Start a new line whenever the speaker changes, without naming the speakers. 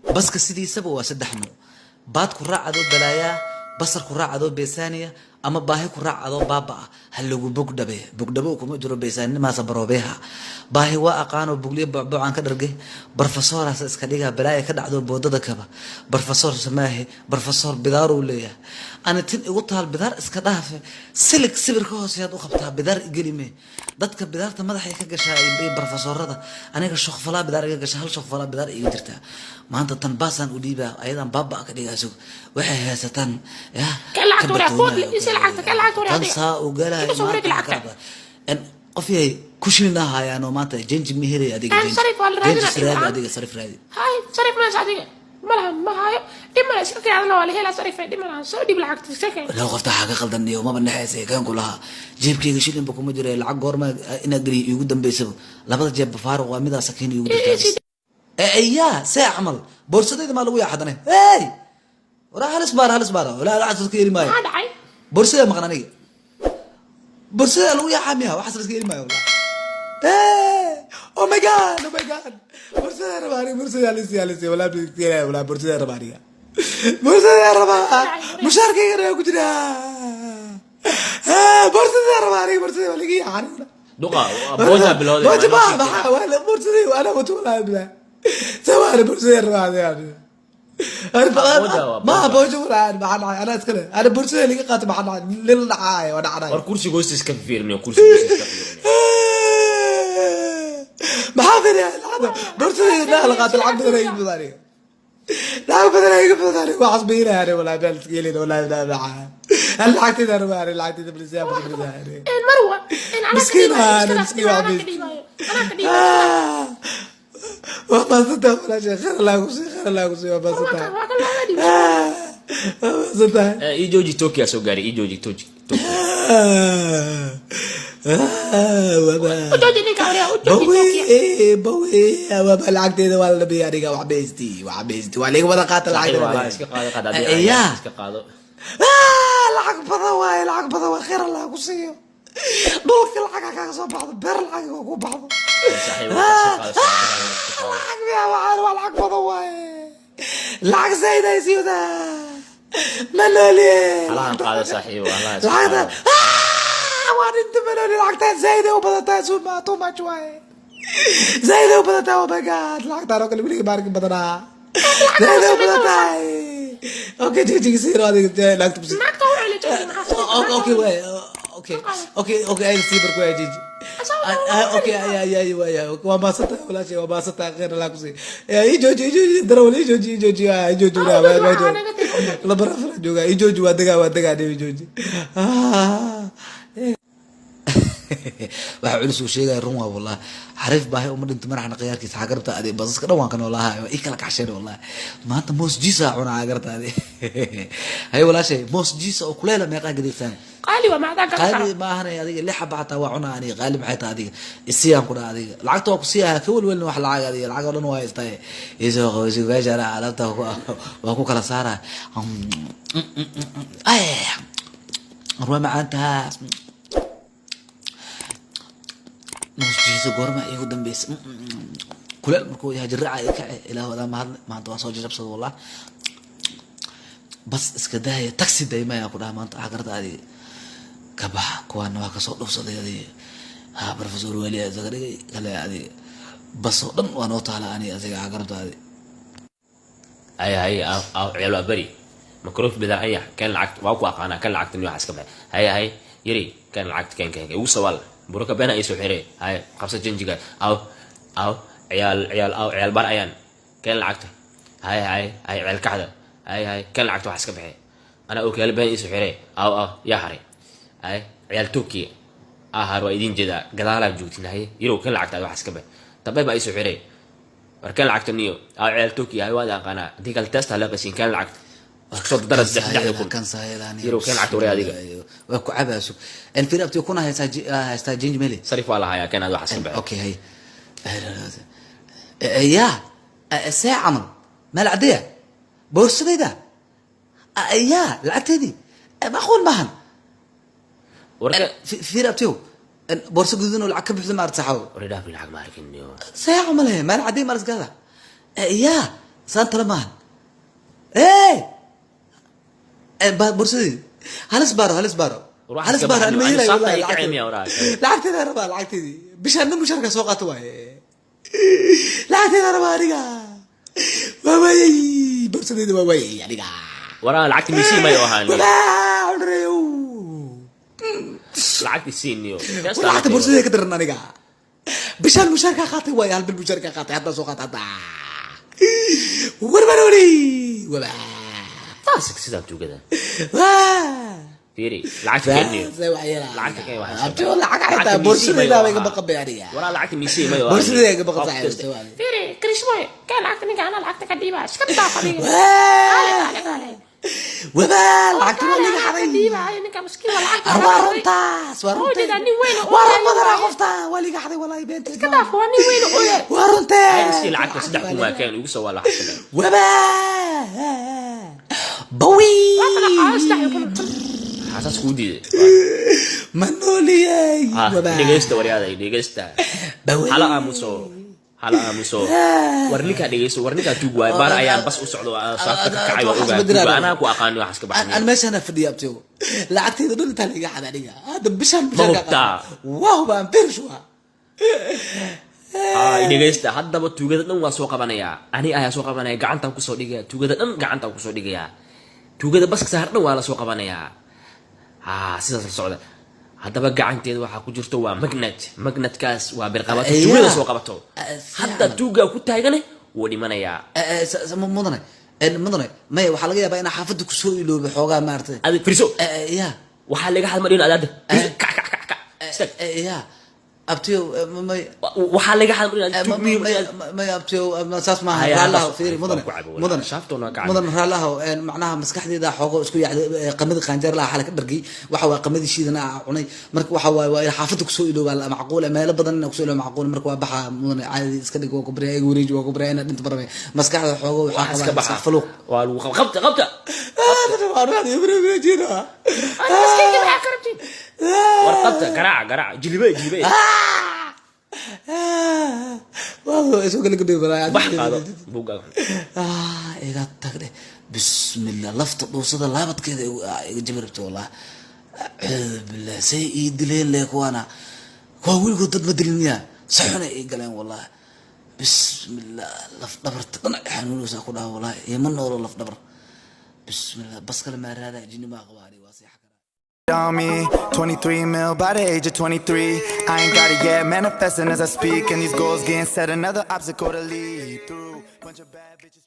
Baska sidiisaba waa saddex nuuc: baad ku raac adoo balaayaa, basar ku raac adoo beesaaniya, ama baahi ku raac adoo baaba ah. Ha lagu bogdhabe, bogdhabo kuma jiro beesaaninimaasa baroobeeha. Baahi waa aqaanoo bugliyo bocbocaan ka dharge. Barfasoorhaas iska dhigaa, balaaya ka dhacdo boodada kaba. Barfasoor samaahe, barfasoor bidaaruu leeyahay. Ani tin igu taal bidaar iska dhaafe, silig sibir ka hooseyaad u qabtaa, bidaar igelime. Dadka bidaarta madaxay ka gashaa iyo barfasoorada, aniga shokfalaa bidaar iga gasha, hal shokfalaa bidaar iga jirtaa. Maanta tan baasaan u dhiibaa, ayadaan baaba ka dhigaa. Sug, waxay haysataan ya.
Kan lacagta waraa, food isi lacagta, kan lacagta waraa
tan
adiga.
Saa u galaya.
Igu soo wareegi lacagta.
Qof yahay kushilina hayaano maanta change ma helay adiga.
Een, sarif waa la raadinaa,
Change raadi.
dhib
Adiga sarif raadi.
Hay, sarif maas adiga malaha, ma hayo, dhib male, iska keenadana waa la helaa sarif, dhib malaha, soo dhib lacagta, iska keen.
Low qofta waxaa ka qaldan iyo maba nexeysa keen ku lahaa. Jeebkayga shilinba kuma jira. Lacag goorma inaad geliyo iigu dambeysaba? Labada jeebba faaruq waa, midaa sakiin iigu jirtaa. Yaa see camal boorsadayda maa lagu yaaxadane? Hey, waraa halis baara, halis baara, walaa lacag iska heli maayo.
Maxaa dhacay?
Boorsada maqan aniga, boorsada lagu yaaxaa miya? Waxaas la iska heli maayo walaa. Hey, oh my God, oh my God, boorsada rabaa aniga, boorsada halisi, halisi, walaa walaa, boorsada rabaa aniga, boorsada rabaa, mushaarkaygana waa ku jira. Boorsada rabaa aniga, boorsada waa laga yaaxaa aniga.
Duqa booja bilowday.
Booja ma maxaa waa boorsada ana wato walaa bilaa sawaana boorsada rabaa aniga.
Booja waa
ma
booja.
Booja walaa, maxaa dhacay? Anaa iskale, ana boorsada laga qaato, maxaa dhacay? Lil dhacay waa dhacay.
War kursiga hoostiis ka fiirinayo, kursiga hoostiis ka fiirinayo.
Maxaa fiiriya? Lacagta boorsadayda naa la qaato, lacag badan ay iga badan aniga, lacag badan ay iga badan aniga, waxaas bayinaya aniga walaa beel iska helin walaa bilaa maxaa hal lacagtayda rabaa aniga, lacagtayda please yaa please aniga.
Een, Marwa, een, anaa ka
Miskiin
dhiibaayo,
ah,
iska dhaaf,
miskiin
anaa
waa
ka
miskiin.
dhiibaayo, anaa ka dhiibaayo.
Waa maasantahay walaashay, khayr Allah ku siiyo, khayr Allah ku siiyo, waa
Waa
maasantahay.
kan, waa kan looga dhiibay.
Waa maasantahay.
Ii jooji, Tokyo soo gaaray, ii jooji Tokyo, Tokyo.
U jooji ninka waryaa, u jooji Tokyo.
Bawe bawe, waaba lacagteeda waa la dhamiyay aniga, wax baysti, wax baysti, waa laga wada qaata.
Saaxiib,
lacagta
waa iska qaado, qaad adiga.
Ya.
Iska qaado.
Lacag badan waaye, lacag badan waa, khayr Allah ku siiyo. Dhulka lacag ha kaaga soo baxdo, beer lacag ha ku baxdo.
Saaxiib, waa iska qaado, saaxiib, iska qaado.
Lacag miya? Waxaan waa lacag badan waaye, lacag zaid ay siiwdaa, ma nooliye.
Halahan qaado saaxiib, halahan iska
lacagta
qaado.
Waa dhinta, ma nooli, lacagtaan zaid ay u badan tahay, suma too much waaye, zaid ay u badan tahay. Oh my God, lacagtaan oo kale weligii maarkin badanaa, zaid ay u badan tahay. Okay, jijigi siiro adiga lacagta ku sii.
Naagta u celi, jooji, maxaa sarif?
Okay waay, okay, ay sii barku ay jiji. Okay, ay ay ay waay, waa maasantahay walaashay, waa maasantahay, khayr Allah ku sii. Ii jooji, ii jooji, darawal, ii jooji, ii jooji, ii jooji, waa waa jooji, laba rafra jooga, ii jooji, waa degaa, waa degaa, ii jooji. Waxa culus uu sheegaya run waa wallahi. Xariif baahi uma dhinto madaxna khiyaarkiisa. Xaa garabta adi? Basaska dhan waan ka noolahay, waa ii kala kaxsheen wallahi. Maanta moos jiisa cunaa garabta adi. Hay walaashay, moos jiisa oo kuleela meeqaa gadaysaan?
Qaali waa, macdaa garan
qaali
kara.
Ma ahanay adiga, lix xaba xataa waa cunaa aniga. Qaali maxay tahay adiga? Isiyaan ku dhaha adiga, lacagta waa ku siiyaha, ka welwelin wax lacag adiga, lacag oo dhan waa haystaa. Isoo qabeysi meesha alaabta waa ku kala saaraa. Ay waa macaantaha moos jiisa. Goorma iigu dambeysa? Kuleel markuu yahay jiraaca i kace. Ilaah wadaa mahadle, maanta waa soo jajabsada wallah. Bas iska daaya, taxi daymaya ku dhaha maanta. Waxaa garta adiga ka baxa, kuwaana waa kasoo dhufsaday adiga. Ha professor weliya isaga dhigay kale adiga, bas oo dhan waa noo taala ani asiga. Waxaa garabta adi.
Hay hay, aw ciyaal waa beri makruuf bidaa anyax, kan lacagta waa ku aqaanaa, kan lacagta ni wax iska baxay. Hay hay yari, kan lacagta kan kan igu sawaal buraka beena ay soo xirey. Hay, qabsa janjiga. Aw aw ciyaal, ciyaal, aw ciyaal bar ayaan, kan lacagta. Hay hay hay, ciyaal kaxda. Hay hay, kan lacagta wax iska baxay, anaa ookiyaal been ii soo xirey. Aw aw yaa haray? Hay ciyaal Turkiya ahar, waa idin jeedaa, gadaalaa joogtin. Hay yarow, kan lacagta wax iska baxay, dabay baa ii soo xirey. War kan lacagta niyo. Aw ciyaal Turkiya, hay waan aqaanaa, haddii kale test hala qasiin. Kan lacagta isku soo dara 3,000.
Kan saayadaan.
Yarow, kan lacagta waray adiga.
Waa ku cabaa sug en fiir abtiyo kuna haystaa haystaa change meli.
Sarif waa la hayaa, kan aad wax iska baxay.
Okay, hay ya see camal meel caddeya boorsadayda ya lacagteedii macquul maahan.
Warka
Fiir abtiyo, boorso gududan oo lacag ka buxda ma aragta saxaabo?
War dhaaf, lacag ma arkin niyo.
See camal he, meel caddeey ma lasgaada ya. Saan tala maahan. Ee borsadii halis baaro, halis baaro.
War
halis
iska
baaro.
baxno.
Anima
Ani
helayo
saafta
wallahi
ay ka
lacagteedii.
ceemiya waraa.
Lacagteeda rabaa, lacagteedii bishaan mushaarka soo qaato waaye. Lacagteeda rabaa aniga, waa waayey borsadeeda, waa waayey aniga.
Waraa, lacagta miisii mayo ahaan.
Wabaa cudreyow.
Lacagta siiniyo.
War lacagta borsadeeda ka daran aniga. Bishaan mushaarkaa qaatay waaye, hal bil mushaarkaa qaatay, haddaa soo qaatay hadda. Warbaroori wabaa.
Taas sidaan tuugada.
Waa.
Fiiri, lacagta keeniyo. Lacagta keen, waxaa
Abtiyo, lacag
lacagta
xitaa
miisii
borsadeyda
mayo
bay iga
ahaa.
baqan bay aniga.
Waraa, lacagta miisii mayo ahaa.
Borsadeyda iga baqan saaxiib.
Fiiri, Krishmoy, keen lacagta ninka, anaa lacagta ka dhiibaa. Iska dhaaf adiga. Kaale, kaale, kaale.
Wabaa, lacagta waa liga
Lacagta
xaday.
dhiibaayo ninka miskiin waa lacagta.
Ar waa runtaas, waa
Oo
runtee.
jeedaa nin weyn oo
Waa run
ooyayo
badanaa
waaye.
qofta waa liga xaday wallahi, beenteed.
Iska dhaaf, waa nin weyn oo ooyayo.
Waa runtee.
Ay, sii lacagta 3000 waa keen, igu soo waa lacagta.
Wabaa, bawi.
Waa kala qaado 3000.
Xasaas kuu diiday.
Ma nooliyey.
Ah,
wabaa.
Dhegeysta waryaaday, dhegeysta.
Bawi.
Hala aamuso, hala aamuso. War ninkaa dhegeysto, war ninkaa tuug waaye. Baar ayaan bas u socdo, aan saafta ka kacay, waa ogaa tuuga. Anaa ku aqaani waxaas ka
An
baxnay.
Meeshaana fadhiya abtiyo, lacagteyda dhan intaa laiga xaday aniga hadda bishaan.
Ma hubtaa?
Waa hubaan, firish waa.
Ay, dhegeysta haddaba, tuugada dhan waa soo qabanayaa. Ani ayaa soo qabanaya, gacantaan kusoo dhigaya tuugada dhan, gacantaan kusoo dhigayaa tuugada baska saar dhan, waa la soo qabanayaa. Ha, sidaas la socda haddaba. Gacanteeda waxaa ku jirto waa magnet. Magnetkaas waa birqabato tuugada soo qabato. Hadda tuugaa ku taagane wuu dhimanayaa.
Mudane, mudane, maya, waxaa laga yaabaa inaa xaafadda kusoo iloobay xoogaa, maaragtay.
Adi firiso.
Ya.
Waxaa laga hadma adaada. Kac, kac, kac, kac, istaag.
Ya abtiyo, may.
Waxaa laga hadma.
May abtiyo, saas maaha.
Haya,
raallaho
bas-
fiiri mudane.
waan ku cabo,
mudane.
shaaftoona waa ka cabo.
Mudane, raallaho, macnaha maskaxdeeda xoogo isku yacday. Qamadi qaanjeer laha xale ka dhargay, waxa waa qamadii shiidana aa cunay. Marka waxa waaye waa in xaafadda kusoo iloobaa macquul, meelo badan inaa kusoo ilooba macquul. Marka waa baxa mudane, caadi iska dhig, waa ku baryaa, iga wareeji, waa ku baryaa inaa dhinta barabay. Maskaxda xoogo waxaa
Waxaa iska
qabaa
baxa
maskax faluuq.
Waa lagu qabta, qabta.
Ani miskiinka maxaa ka rabtid?
War qabta, garaaca, garaaca, jilibe, jilibe. Bax, qaado buuggaaga.
Ah, iga tag dheh. Bismillah, lafta dhuusada laabadkeeda iga jabi rabta wallah. Acuudu billah, say ii dileen le kuwaana, kuwa weligood dad ma dilin miyaa? Si xunay ii galeen wallah. Bismillah, laf dhabarta dhan xanuunaysaa ku dhaha wallah, ima noolo laf dhabar. Bismillah, bas kale maa raada, jinni maa qabaa aniga, waa seexa karaa.
On me 23 mil by the age of 23. I ain't got it yet, manifesting as I speak, and these goals getting set, another obstacle to lead through. Bunch of bad bitches.